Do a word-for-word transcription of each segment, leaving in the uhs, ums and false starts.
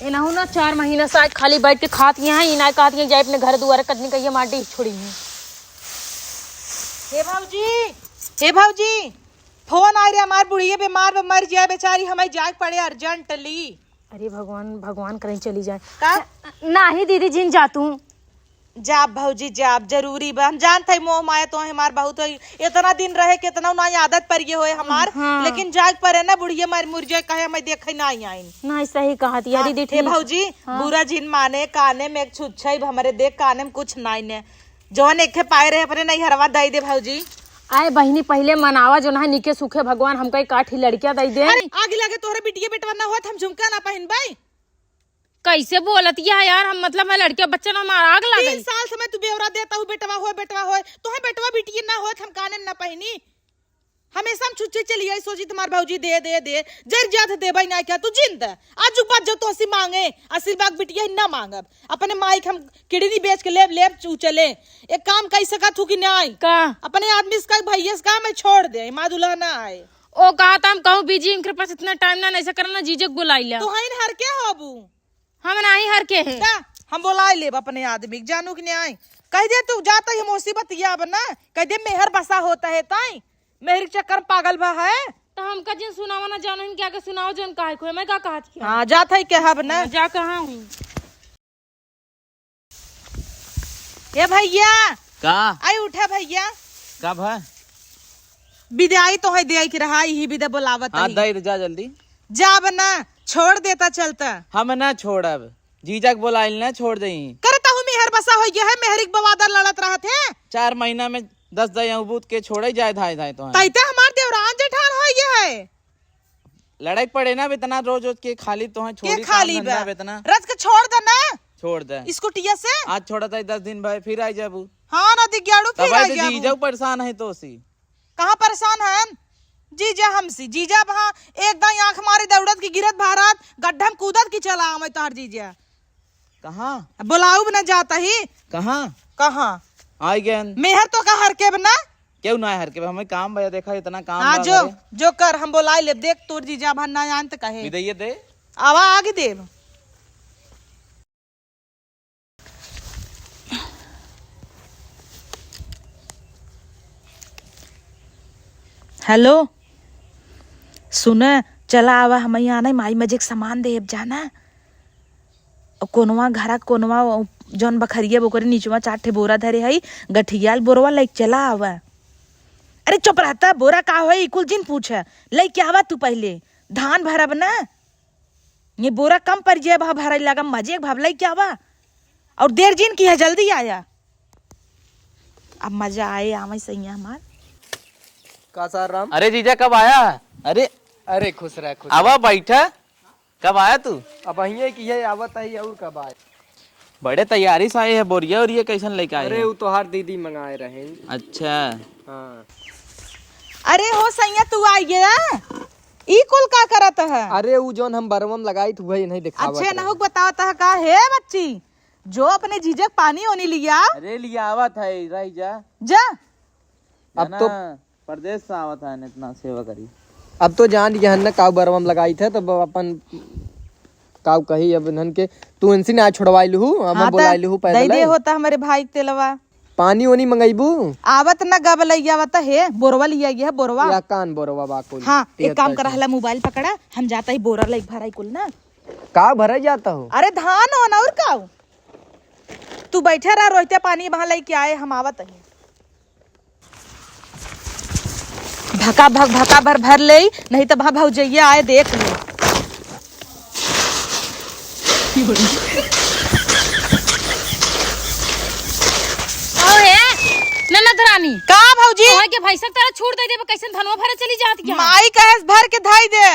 एनहू ना चार महीना से आज खाली बैठ के खात ही हैं, ई ना कहत ही हैं, जाए अपने घर दुआरे कतनी कहिए माटी छोड़ी हैं। हे भौजी, हे भौजी, फोन आए रे, हमार बुढ़िया बीमार बा, मर जाए बेचारी, हमें जाए के पड़े urgently। अरे भगवान, भगवान करें चली जाए। का? नाही दीदी, जिन जा तू। जाब भौजी, जाब, जरूरी बा। हम जानत हई मोह माया तो हमार बहुत होई। इतना दिन रहे, कितना ना आदत पर ये होए हमार, हाँ। लेकिन जाए के परे ना, बुढ़िया मार मुर जाए, कहे हमें देखे ना आई आइन। नाही, सही कहत या हाँ, दीदी, हे ठीक। भौजी, हाँ। बुरा जिन माने, काने में एक छुच्छा ही हमरे देख, काने में कुछ नाई ने। जौन एके पाए रहे अपने नैहरवा दई दे भौजी। आए बहिनी, पहिले मनावा, जो ना निके सुखे भगवान हमका एक काठी लड़किया दई दे। अरे, आग लगे तोहरे बिटिया बेटवा ना होत, हम झुमका ना पहिनबई। कैसे बोलत या यार, हम मतलब मैं लड़किया बच्चा ना मार आग तीन लागल। साल से मैं तू बेवरा देता हूँ, बेटवा होए, बेटवा होए, तोहे बेटवा बिटिया ना होत, हम काने ना पहिनी। हमेशा हम छुच्छे चली आई, सोची तुम्हार भौजी दे, दे, दे, जर जात देबई ना क्या, तू जिंद। आज बात जो तोसी मांगे, आशीर्वाद बिटिया ही ना मांगब। अपने माई के हम kidney बेच के लेब, लेब चू चले। एक काम कई सकत हूँ कि नाई? का? अपने आदमी से कह, भैया से कह, मैं छोड़ दे, माँ दुल्हा ना आए। ओ कहा था हम कहूँ busy, इनके पास इतना time ना, ऐसा करना, जीजे के बुलाई लिया। तू हईन हर के होबू? हम नाही हर के हैं। का? हम बुलाई लेब अपने आदमी के, जानू कि नाई? कह दे तू जाता ही मुसीबत ये अब ना, कह दे मेहर बसा होता है ताई। मेहर के चक्कर में पागल बा है। तो हमका जिन सुनावा ना जानो, इनके आगे सुनाओ जौन काहे को है, मैं का कहत किया? हाँ, जात है कहब ना। हाँ, जा कहाँ हुई? ए भैया। का? आई उठा भैया। का भा? विदाई तो है दे के रहा, यही विदा बुलावत हाँ, ही। दई दे, जा जल्दी। जाब ना, छोड़ देता चलता। हम ना छोड़ब, जीजा के बोलाइल ना छोड़ देई। करे तहु मेहर बसा हो गया है, मेहरी के बवादर लड़त रहत है। चार महीना में दस दई अहूँ बूत के छोड़े जाए धाए धाए तो हैं। तैते हमार देवरान जेठान हो गया है। लड़ाई पड़े ना, अब इतना रोज रोज के खाली तो हैं, के छोड़ी खाली काम धंधा बा? अब इतना। रच के छोड़ दे ना। छोड़ दे। स्कूटिया से। आज छोड़ा था दस दिन भाई, फिर आई जाबू। हाँ ना दिग्याड़ू, फिर तब आई आई तो जाबू। जीजा परेशान है तो सी। कहाँ परेशान हन? जीजा हमसी, जीजा वहाँ एक दाई आँख मारी दौड़त की गिरत भारत, गड्ढा में कूदत की चला आवे तोहर जीजा। कहाँ? अब बोलाऊ भी ना जाता ही। कहाँ? कहाँ? आई गए। मेहर तो का हर के बना? क्यों ना हर के? हमें काम भैया देखा इतना काम हाँ, बा जो, घरे। जो कर, हम बोलाई ले। देख तोर जीजा भर ना आन त कहे। विदैये दे। आवा आगे देव। हेलो, सुन, चला आवा, हम यहाँ नहीं, माई मजे के सामान देब जाना। कोनवा घरा कोनवा, जौन बखरिया बा, ओकरे निचवा चार ठे बोरा धरे हई, गठियाल बोरवा लइके चला आवा। अरे चुप रहता, बोरा का होई, कुल जिन पूछ, लइके आवा तू पहिले, धान भरब ना। ये बोरा कम पड़ जाए, भा भराई लगा, मजे एक भाव लइके आवा। और देर जिन किहा, जल्दी आया। अब मजा आए, आवे सैया हमार। का सार राम? अरे जीजा, कब आया? अरे अरे खुश रह, खुश आवा, रह। बैठा। कब आया तू? अब अहिए की है, आवत आई, और कब आए? बड़े तैयारी से आए हैं, बोरिया ओरिया कैसन लेके आए अरे हैं? वो तोहार दीदी मंगाए रहे। अच्छा। हाँ। अरे हो सैया, तू आ गया? ई कुल का करत है? अरे, उ जौन हम बरवम लगाई थी, वही नहीं दिखावत अच्छा, रहे। नहुक बतावत है का? हे बच्ची, जो अपने जीजे के पानी ओनी लिया। अरे, लिया आवत है, रह जा। जा। अब जाना, तो परदेस से आवत है, इतना सेवा करी। अब तो जान गया है ना, काऊ बरवम लगाई थे, तो ब-, अपन काऊ कही अब इन्हन के, तू इनसे ना छुड़वाई लूहू, हम हाँ, बोलाई त लूहू पैदल दे दे है। होता हमारे भाई के तेलवा। पानी ओनी मंगइबू? आवत ना गब लइया आवत हे, बोरवा लिया ये है, बोरवा। या कान बोरवा बा कुल? हाँ, एक काम कर, हला मोबाइल पकड़ा, हम जाता ही बोरा लइक भराई कुल ना। का भरे जाता हो? अरे धान हो ना, और का हो? तू बैठे रह, रोहित्या पानी वहाँ लइके आए, हम आवत ही। भका भक भका भर भर लेई, नहीं तो भा भौजैया आए देख ले। ओ हे, ननद रानी। का भौजी? तोहर के भैंसा तरह छोड़ दे देबे, कैसन धनवा भरे चली जात क्या? माई कहे भर के धई दे।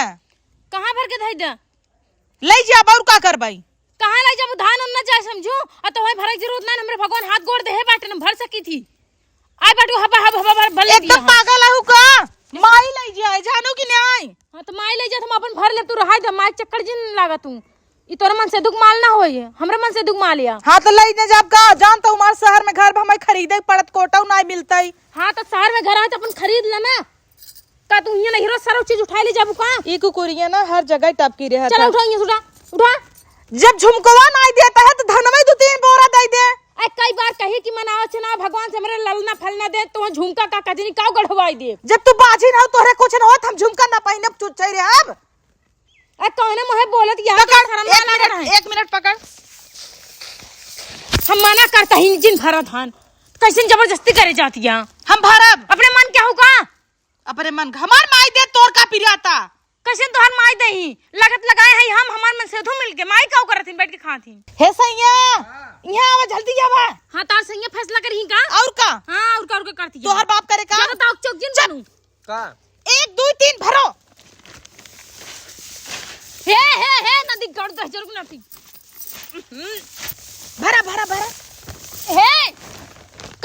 कहाँ भर के धई दे? लई जाब, और का करबई? कहाँ लई जाबू? धान उन न जाए समझू, और तो वहीं भरे के जरूरत ना, हमरे भगवान हाथ गोड़ देहे बाटे, न भर सकी थी। आई बाटू हबा हबा हबा भर, भर लेती एकदम है। पागल आहू का? माई लई जाए, जानू कि नहीं? हाँ, तो माई लई जाए, हम अपन भर ले, तू रहाई दे, माई चक्कर जिन लागा तू। ई तोर मन से दुख माल ना होई, हमरे मन से दुख माल या। हाँ, तो लई न जाब का? जान तो हमारे शहर में घर बा, हमें खरीदे के पड़त, कोटऊ ना मिलतई। हाँ, तो शहर में घर आए तो अपन खरीद लेना। का तू हियां नहिरो सारा चीज उठाए ले जाबू का? ई कुकुरिया ना हर जगह टपकी रहत चला है। उठा, हियां से उठा, उठा। जब झुमकवा नाई देता है तो धनवा ही दो तीन बोरा दे दे। अरे कई बार कही कि मनाओ छे ना भगवान से हमरे ललना फलना दे, तो झुमका का कजनी का गढ़वाई दे। जब तू बाझिन हो, तोहरे कुछ न होत, हम झुमका ना पहिने, तू चल रहे अब। अरे कौने मुँहे बोलत यहाँ पकड़, शर्म ना एक लग मिनट, रहा है? एक मिनट पकड़। हम मना करता ही जिन भरा धान, कैसे जबरदस्ती करे जाती है? हम भरब। अपने मन क्या होगा? अपने मन, हमार माई दे तोर का पिराता। कैसे तोहर माई दे ही? लगत लगाए हैं हम, हमार मन से धू मिल के। माई का करत ही? बैठ के खात ही। हे सैया, हाँ। यहाँ आवा, जल्दी आवा। हाँ, तार सैया फैसला करही का? और का? हाँ, और का, और का करती है? तोहर बाप करे का? ज्यादा ताक चौक जिन चुप। बनू। का? एक, दो, तीन, भरो। हे, हे, हे, नदी गड़ दे, जरूर ना पी। भरा, भरा, भरा। हे,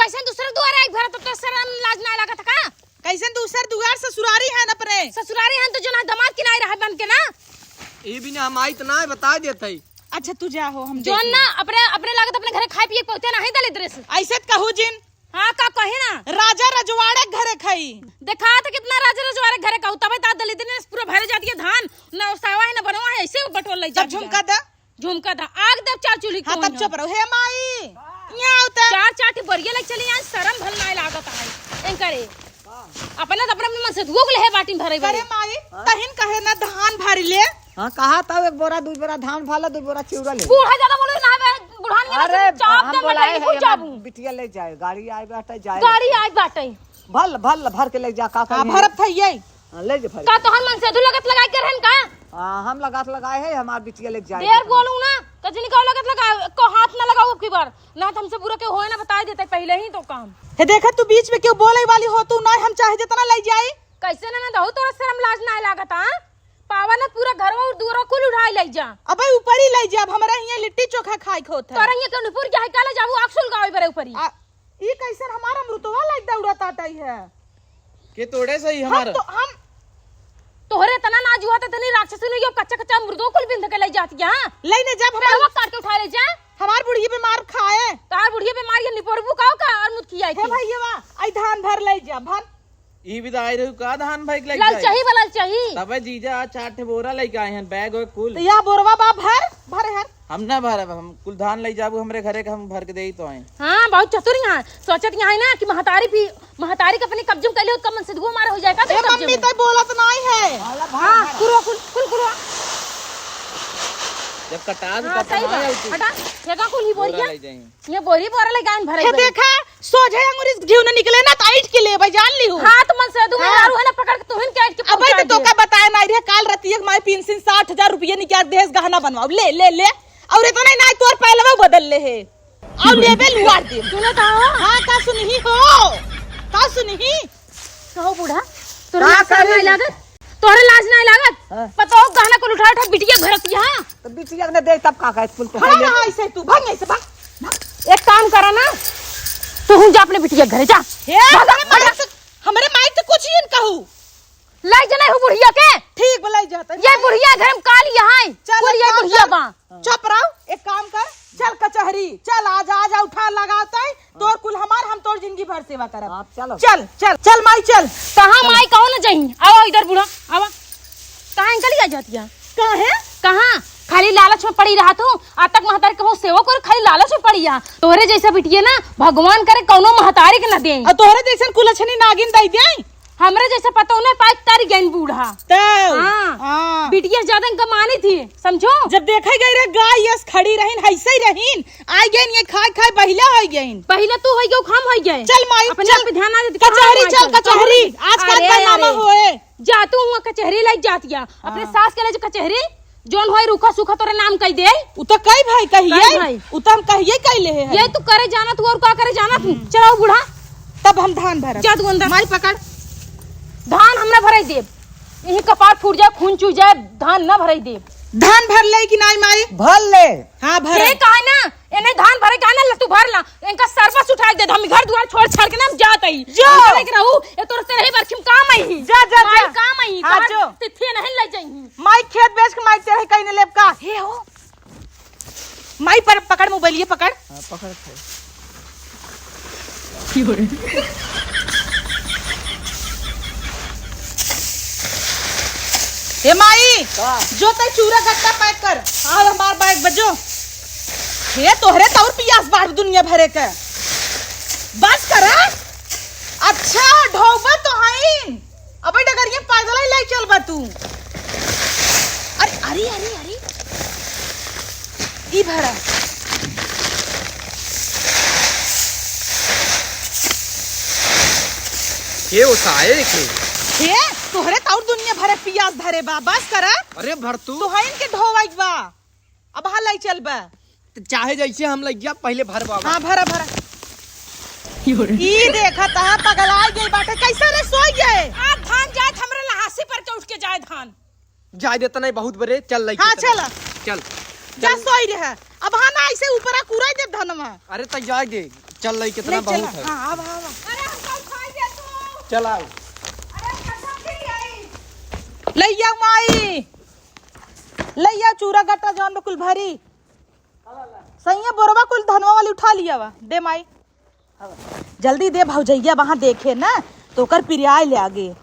कैसे दूसरे दुआरे आई भरा, तो, तो शर्म लाज ना लागत का? कैसे दूसर दुआर ससुरारी है न अपने? ससुरारी है तो जो ना दामाद की नाई रहा बन के ना। ई बिना हम आई त ना बता देत हई। अच्छा, तू जा हो, हम जोन देख ना लेब। अपने, अपने लागत अपने घरे खाए पिए के पहुँचे ना है दलिद्र से। ऐसे त कहू जिन। हाँ, का कहे ना? राजा रजवाड़े के घरे खाई। देखा त कितना राजा रजवाड़े के घरे कहू, तबे ता दलिद्र ने पूरा भरे जाती है धान, ना उसावा है, ना बनवा है, ऐसे बटोर ले तब जाती है। झुमका दा। झुमका दा, आग देव चार चूल्ही हाँ, तब चुप रहो। हे माई, यहाँ आओ त। चार चार ठे बोरिया लग चली, यहाँ शर्म भल नाय लागत है। एन करे। अपना त अपना मन से दुगो ले है बाटी में भरे करे बरे। माई, तहिन कहे ना धान भर ले। हाँ, कहा था एक बोरा, दू बोरा धान भर ले, दू बोरा चिउरा ले। बूढ़ा ज्यादा बोले ना बे, बुढ़ान के अरे, ना चाप हम दे बोलाए बताइए, हैं, कुछ हमार जाबू। बिटिया ले जाए, गाड़ी आए बाटे, जाए। गाड़ी आए बाटे। भल, भल, भर के ले जा, का हाँ, करिए? भरत है ये। हाँ, ले जा भर का के। तोहर मन से दू लगत लगाई के रहन का? हाँ, हम लगात लगाए है, हमार बिटिया लेके जाए ढेर के। बोलू ना, कजनी का लगत लगा, को हाथ ना लगाऊ अब की बार, ना तो हमसे बुरा के होए ना बताई देते पहले ही तो काम। हे देखा, तू बीच में क्यों बोले वाली हो, तू ना हम चाहे जितना ले जाई। कैसे ना, ना दहू तोरा शर्म लाज ना लागत, हाँ? पावा ना पूरा घरवा और दूरा कुल उठाई ले जा। अबे ऊपर ही ले जा, अब हमरा हियां लिट्टी चोखा खाए के होत है। तोरा हियां क्यों निपुर जाए, काले जाबू आग सुलगावे बरे ऊपर ही। आ, ई कैसन हमार अमृतवा लाइक दौड़ा ताटई है। के तोड़े सही हम हमारा? तो, हम तोहरे इतना नाज हुआ तो इतनी राक्षसी नहीं हो, कच्चा कच्चा अमृतो कुल बिंद के ले जाती है, हाँ? ले ने जब हमार पेड़वा काट के उठा ले जा। हमार बुढ़िया बीमार खाए। तार बुढ़िया बीमार ये निपोरबू का, का और मुत खियाई हे के। भैया, आई धान भर ले जा, भर। ई विदा आए रहू का धान भाई के लइके ललचही जाए? बा ललचही। तबे जीजा आज चार ठे बोरा लइके आए हैं, बैग वैग कुल। तो या बोरवा बा भर, भरे हर। हम ना भरब, हम कुल धान लइ जाबू हमरे घरे के, हम भर के देई तो आए। हाँ, बहुत चतुर यहाँ। सोचत यहाँ है ना कि महतारी भी, महतारी के अपने कब्जे में कैले हो, कम से दुगो मार हो जाए का ए तेरे कब्जे मम्मी, में? तय बोलत नाई है। हाँ, कुरो कुल, कुल कुरो। जब कटा दे हाँ, तब सही कहाँ बात। है तू? हटा, फेंका कुल ही बोरा बोरिया। लइ जाएंगे। ये बोरी बोरा लइ गान भरे हे बरे। देखा, सोझे अंगुरी घिउ न निकले ना, त ऐठ के लेबे, जान लिहू। हाथ मन से दू हाँ। मेहरारू है ना, पकड़ के तुहिन के ऐठ के अबे पहुंचा तो तोका दिए। बताए ना रे, काल रतिया के माई पिनसिन साठ हजार रुपया निकाल देस, गहना बनवाओ। ले, ले, ले। और इतना ही ना, तोर पहलवा बदल ले है। और लेबे लुआर दे। सुनो तो। हाँ, का सुनही हो? का सुनही? कहो बूढ़ा, तोरा का लाज शरम करी? नहीं लागत? तोहरे लाज नहीं लागत? हाँ। पतोह गहना कुल उठा उठा बिटिया भरत यहाँ। तो बिटिया ने दे तब का कहे कुल तो हाँ, पहले। हाँ, ऐसे तू भाग, ऐसे भाग। एक काम करा ना, तू हूँ जा अपने बिटिया घरे जा। हे, भागा, हमरे माई भागा। से, हमरे माई से कुछ ही न कहू। लाई जने हूँ बुढ़िया के। ठीक बा, लाई जाता है। ये बुढ़िया घर में काल यहाँ है। चल, कुल ये काम बुढ़िया कर। बा। हाँ। चुप रहो, एक काम कर, चल कचहरी, चल आज, आज उठा लगाता है, तोर कुल हमार, हम तोर जिंदगी भर सेवा करब। हाँ, चलो। चल, चल, चल माई, चल। कहाँ चलो। माई, कहो न जही? आवा इधर बूढ़ा, आवा। कहाँ इनका लिया जाती है? कहाँ है? कहाँ? खाली लालच में पड़ी रहा तू। आज तक महतारी कहूँ सेवा कर, खाली लालच में पड़ी है। तोहरे जैसा बिटिया ना, भगवान करे कौनो महतारी के ना दे। और तोहरे जैसन कुलछनी नागिन दई दे। हमरे जैसे पता उन्हें पाइप तारी गैन बूढ़ा। तो? हाँ। हाँ। बिटिया ज्यादा इनका मानी थी, समझो? जब देखा गई रे गाय यस खड़ी रहीन, हैसे ही रहीन। आई गईन ये खाए खाए बहिला होई गईन। पहले तू होई गयो, हम होई गए। चल माई, अपने चल। आप पे ध्यान ना देती, कचहरी कहाँ चल, माई कचहरी। चल? आज काल अरे, कारनामा अरे। होए। जा तू हुआ कचहरी लाई जातिया। अपने हाँ। सास के ले जो कचहरी, जोन होई रूखा सूखा तोरे नाम कही दे। उ तो कई भाई कहिए। कई भाई। उ तो हम कहिए कई ले है। ये तू करे जाना तू और का करे जाना तू। हम्म। चलाओ बूढ़ा। तब हम धान भरब। जा तू अंदर। माई पकड़। धान हम ना भराई देब। यही कपार फूट जाए, खून चू जाए, धान ना भराई देब। धान भर ले कि नाई माई? भर ले। हाँ, भर। ये कहा ना, इन्हें धान भरे कहा ना, ल तू भर ला। इनका सर्वस उठा के दे, हम घर दुआर छोड़ छाड़ के ना हम जात आई। जो। इनका लेके रहू, ये तोर से रही बरखी में काम आई ही। जा, जा, माई जा। काम आई ही, हाँ, तोहर जो। तिथिये नहीं ले जाई ही। माई खेत बेच के माई तेरे कहीं ने लेब का? हे हो। माई पर पकड़, मोबाइलिए पकड़। हाँ, पकड़, पकड़। हे माई, का? जो तै चूरा गट्टा पैक कर। हाँ, हमार बैग बा, हे तोहरे तौर पियास बाढ़ दुनिया भरे के। बस करा। अच्छा, ढोबा तो हईन। अबे डगरिया पैदल ही ले चलबा तू। अरे, अरे, अरे, अरे। ई भरा। के ओसाए के? हे, तोहरे तौर दुनिया भरे पियास धरे बा। बस करा। अरे भर तू। तो हईन के ढोवाई बा। अब हाँ लई चलबा। त चाहे जैसे हम लई जा, पहिले भर बाबा। हाँ, भरा, भरा। ई देखा त पगलाई गई बाटे, कैसे रे सोई गए? आ धान जात हमरे लहासी पर के उठ के जाए धान। जाए देता नहीं बहुत बरे, चल लई हाँ, के चला। चल। जा चल। सोई रहे। अब हाँ ना ऐसे ऊपरा कुराई दे धनवा। अरे त जाए दे, चल लई कितना ले बहुत चला। है। हाँ, अब, अब। अरे हमका उठाई दे तू। चल आओ। अरे हमका उठाई दे। लइया माई। लइया चूरा गट्टा जौन बा कुल भरी। सैया बोरवा कुल धनवा वाली उठा लिया वा। दे माई। जल्दी दे भौजैया वहां देखे ना तो ओकर पिरियाए ले आगे।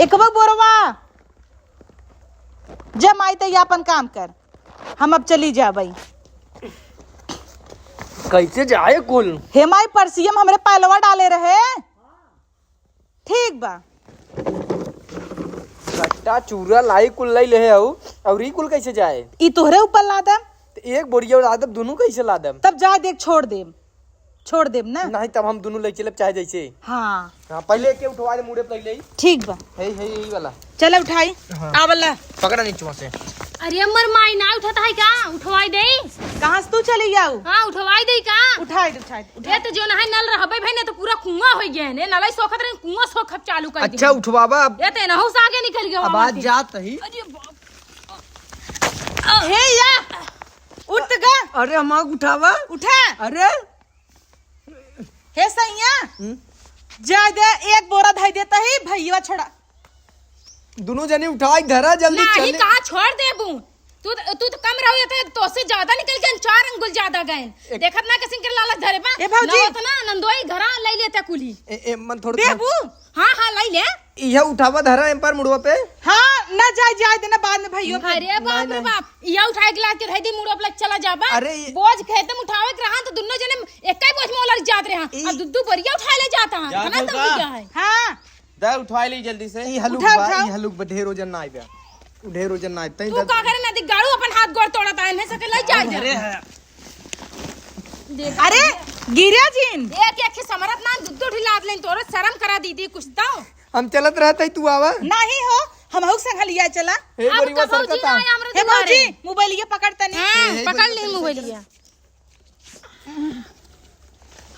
एकवा बोरवा। जा माई तैया अपन काम कर। हम अब चली जाबई। कैसे जाए कुल? हे माई परसियम हमरे पैलवा डाले रहे। ठीक बा। गट्टा चूरा लाई कुल लई लेहे हऊ, और ई कुल कैसे जाए? ई तोहरे ऊपर लादम। त एक बोरिया लादम, दुनू कैसे लादम? तब जाए देख, छोड़ देम, छोड़ देम ना। नहीं, तब हम दुनू लई चलब, चाहे जैसे। हाँ। हाँ, पहिले एके उठवा दे, मुड़े पहिले ही। ठीक बा। हे, हे, यही वाला। चला उठाई। हाँ। आवला। पकड़ा नीचवा से। अरे हमर माई ना उठत है का? उठवाई दे। कहाँ से तू चली जाऊ? हाँ, उठवाई दे का? उठाई दे, उठाई दे, उठाई ये तो जो ना है नल रहबे भाई, ना तो पूरा कुआं हो गया है, नलाई सोखत रहे, कुआं सोखब चालू कर अच्छा, दी। उठवावा अब। ये तो एनहू से आगे निकल गया अब वहाँ आज से। जात ही। अरे बाप। हे या, उठ गा। अरे हम उठावा। उठा। अरे। हे सैया, हम्म? जा दे, एक बोरा धई देता ही, भैया छोड़ा। दुनू जनी उठाई धरा जल्दी नहीं, चले। कहाँ छोड़ देबू? तू, तू तो कम रहो, ये तो तोसे ज्यादा निकल गए, चार अंगुल ज्यादा गए। एक देखत ना किसी के लालच धरे बा। ए भौजी। ना होत ना, नंदोई घरा लई लेते कुली। ए, ए, मन थोड़ा देबू? हाँ, हाँ, लई ले। इहे उठावा धरा एम पर मुड़वा पे। हाँ, ना जाए, जाए देना बाद में भैया। अरे बाप रे बाप, इहे उठाए के लाग के रह दी मुड़वा पे लग चला जाबा। अरे ये बोझ खेते में उठावे के रहा तो दुन्नो जने एक ही बोझ में उलट जात रहे। ई अब दू दू बोरिया उठा ले जाता है, जा, खाना तो चौका। हो गया है। हाँ। दा उठवा ली जल्दी से। ई हलुक उठा, बा, उठाओ। ई हलुक बा, ढेर वजन ना आइबे। उ ढेर वजन ना आइबे। तई तू दा का करे ना, दिख गाड़ू अपन हाथ गोड़ तोड़त आए, इन्हें सके लई जाए जा। अरे है। देख। अरे, गिरा जिन। एक, एक ही समरत ना, दू, दू ढिलात लेन, तोरे शर्म करा दीदी, कुछ तो। हम चलत रहत हई, तू आवा। नहीं हो, हमहू के संग लिया चला। हे अब बोरी का वा भौजी सरकता। ना आया हमरे हे दुआरे। भौजी, मोबाइलिया पकड़ तनी। हाँ, हे, हे पकड़ बोरी ली वा मोबाइलिया।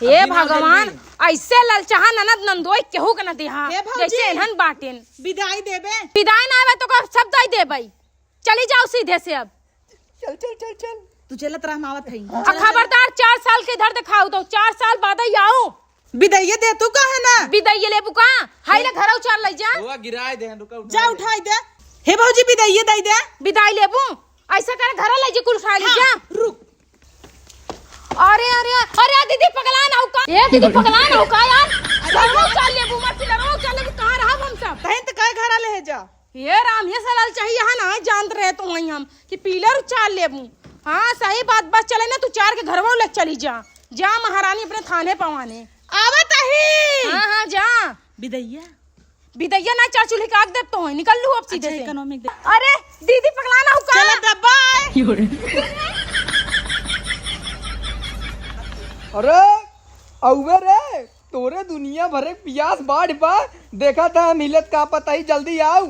हे अभी ना भगवान, जल्दी। ऐसे ललचहा ननद नंदोई केहू के न दिहा, हे भौजी। जैसे एहन बाटिन। विदाई देबे? विदाई ना आवे तो का सब दई देबे। चली जाओ सीधे से अब। चल, चल, चल, चल। तू चलत रह, हम आवत हई। आ खबरदार, चार साल के इधर दिखाऊ तो, चार साल बाद ही आओ। विदाइये दे तू काहे ना? विदाइये लेबू का? हाय ले घरौ चाल लई जा। हुआ गिराए दे, रुका, उठा जा दे। उठाई दे। हे भौजी, विदाइये दई दे। विदाई लेबू? ऐसा करे, घरा ले जी, कुल खा ली हाँ, जा। रुक। अरे, अरे, अरे, दीदी, पगला ना हो का? ए, दीदी, पगला ना हो का, यार? अरे, घरवा यार। चाल लेबू, मत पिलरवा चाल लेबू, कहाँ रहब हम सब? तहिन त काहे घरा ले है जा? हे राम, हे सलाल चाहिए है ना, जानत रहे तो वहीं हम कि पिलर चाल लेबू। हाँ, सही बात, बस चले ना, तू चार के घरवा ले चली जा। जा महारानी अपने थाने पवाने। आवत ही। हाँ, हाँ, जा। विदैया। विदैया ना, चार चूल्ही काट देत तो है, निकल लू अब सीधे अच्छा, से। Economic दे- अरे, दीदी पगला ना हो का? चला दबाए। अरे, अउवे रे, तोरे दुनिया भरे पियास बाढ़ बा, देखा था हम हिलत का पता ही, जल्दी आऊ।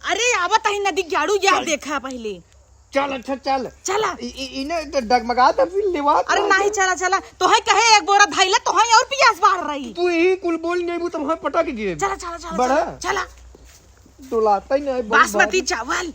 अरे, आवत ही नदी गाड़ू, यह चल। देखा पहले। चल, अच्छा, चल। चला। इ-, इ-, इने तो डगमगात है, फिर लेवात अरे बात नहीं, है। चला, चला। तोहे कहे एक बोरा धइला, तोहे और पियास बाढ़ रही। तू यही कुल बोल नहीं, वो तो वहाँ पटक गिरे। चला, चला, चला, बड़ा। चला, चला। डोलाता ही नहीं, बहुत बासमती भारी। चावल।